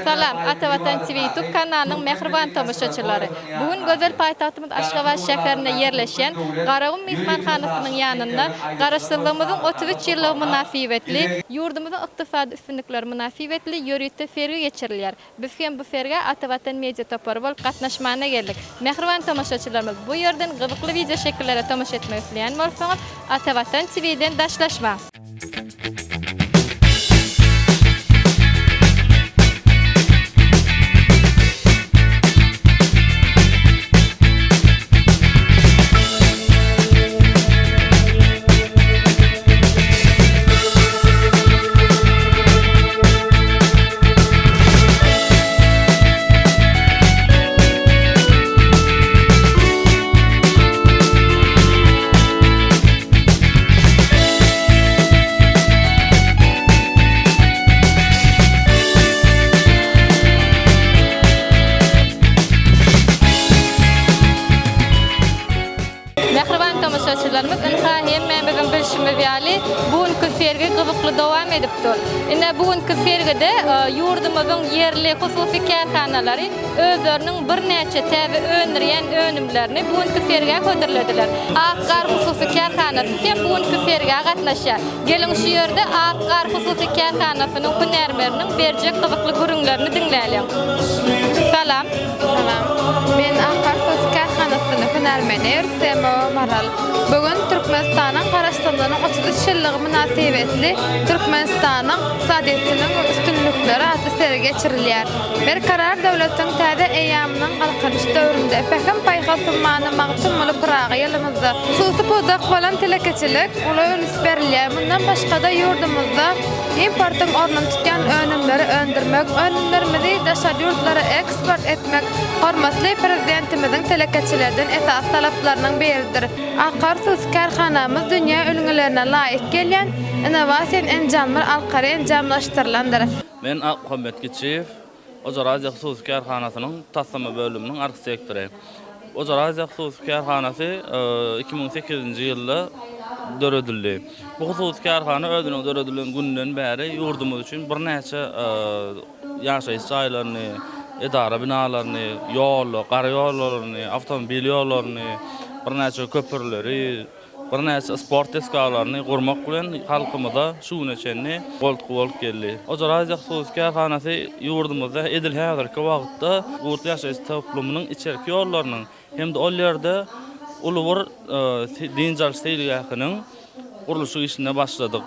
Salam, Ata Watan TV YouTube kanalynyň mähriban tomaşaçylary! Bu gün gözel paýtagtymyz Aşgabat şäherinde ýerleşýän Garagum myhmanhanasynyň ýanynda Garaşsyzlygymyzyň 33 ýyllygy mynasybetli, ýurdumyzyň ykdysady üstünlikleri mynasybetli ýörite sergi geçirilýär. Biz hem bu sergä Ata Watan Media topary bolup gatnaşmana geldik. Mähriban tomaşaçylarymyz, bu ýerden gyzykly wideoşekillere tomaşa etmek isleýän bolsaňyz, Ata Watan TV-den daşlaşmaň! Mähriban tomaşaçylarymyz, ynha hemmämiziň bilşimiz ýaly, bu günki sergi gyzykly dowam edip dur. Ine, bu günki sergide ýurdumyzyň ýerli hususy kärhanalary özleriniň birnäçe täze öndürýän önümlerini bu günki sergä hödürlediler. Ak gar hususy kärhanasy hem bu günki sergä gatnaşýar. Geliň şu ýerde Ak gar hususy kärhanasynyň hünärmeniniň berjek gyzykly gürrüňlerini diňläliň. Salam. Salam. Men Ak gar hususy kärhanasynyň hünärmeni Rüstemowa Maral. Bu gün Türkmenistanyň Garaşsyzlygynyň 33 ýyllygy mynasybetli Türkmenistanyň ykdysadyýetiniň üstünlikleri atly sergi geçirilýär. Berkarar döwletiň täze eýýamynyň Galkynyş döwründe, Pähim-paýhas ummany Magtymguly Pyragy ýylymyzda hususy pudak bolan telekeçilik uly üns berilýär. Mundan başga-da, ýurdumyzda importyň ornuny tutýan önümleri öndürmek, önümlerimizi daşary ýurtlara eksport etmek hormatly Prezidentimiziň telekeçilerden esasy talaplarynyň biridir. Akar hususy kärhanamyz dünýä ülňülerine laýyk gelýän innowasion enjamlar arkaly enjamlaşdyrylandyr. Men Akmuhammet Kiçiýew, Ojar Aziýa hususy kärhanasynyň taslama bölüminiň arhitektory. Ojar Aziýa hususy kärhanasy 2008-nji ýylda döredildi. Bu hususy kärhana özüniň döredilen gününden bäri ýurdumyz üçin birnäçe ýaşaýyş jaýlaryny, edara binalaryny, ýol, gara ýollaryny, awtomobil ýollaryny, birnäçe köprüleri, birnäçe sport desgalaryny gurmak bilen halkymyza şu güne çenli goltgy bolup geldi. Ojar Aziýa hususy kärhanasy ýurdumyzda edil häzirki wagtda Gurtly ýaşaýyş toplumynyň içerki ýollarynyň hem-de ol ýerde uly bir dynç alyş seýilgähiniň gurluşyk işine başladyk.